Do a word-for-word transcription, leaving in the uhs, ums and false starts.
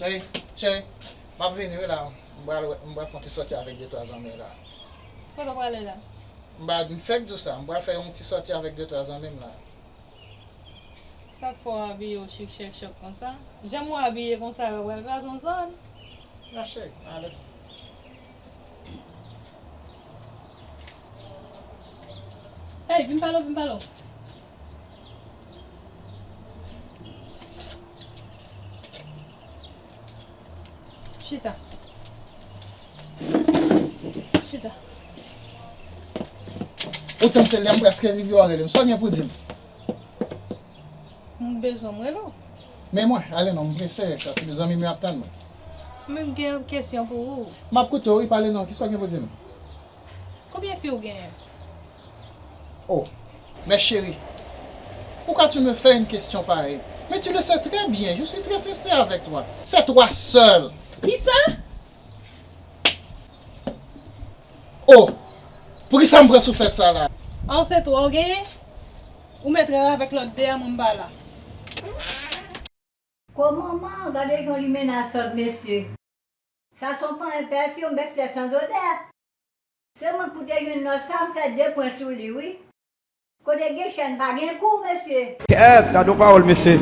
Cheri, cheri, m ap vini wi la. M pral, m pral fè yon ti sòti avèk de twa zanmi la. Kote w prale la? M pa, m fèk di w sa, m pral fè yon ti sòti avèk de twa zanmi m la. Sa k fè w abiye w chik chèk chòk konsa? Jan w abiye konsa yo pral kraze yon zòn. Non, cheri, ale. Hey, vin pale w, vin pale w. Chita. Chita. Ou tann se lè m prèske rive w rele m. Sa w gen pou di m? M bezwen m rele w. Men mwen, ale non, m prese, paske zanmi m yo ap tann mwen. Men m gen yon kesyon pou ou. M ap koute w, wi, pale non, kisa w gen pou di m? Konbyen fi w genyen? Oh, mes chéris, pourquoi tu me fais une question pareille? Mais tu le sais très bien, je suis très sincère avec toi. C'est toi seul. Kisa? Oh, poukisa m pran souflèt sa la? An se twa w genyen? Ou mèt rele avèk lòt de a, mwen m pa la. Ko manman, gade jan limena sòt, mesye. Sa se yon panyen pèsi, yon bèf lè san zodè. Se mwen k pou te jwenn lòt sa, m fè de pwen sou li, wi. Kote gen chèn pa gen kou, mesye. Kèt, gade yon pawòl, mesye.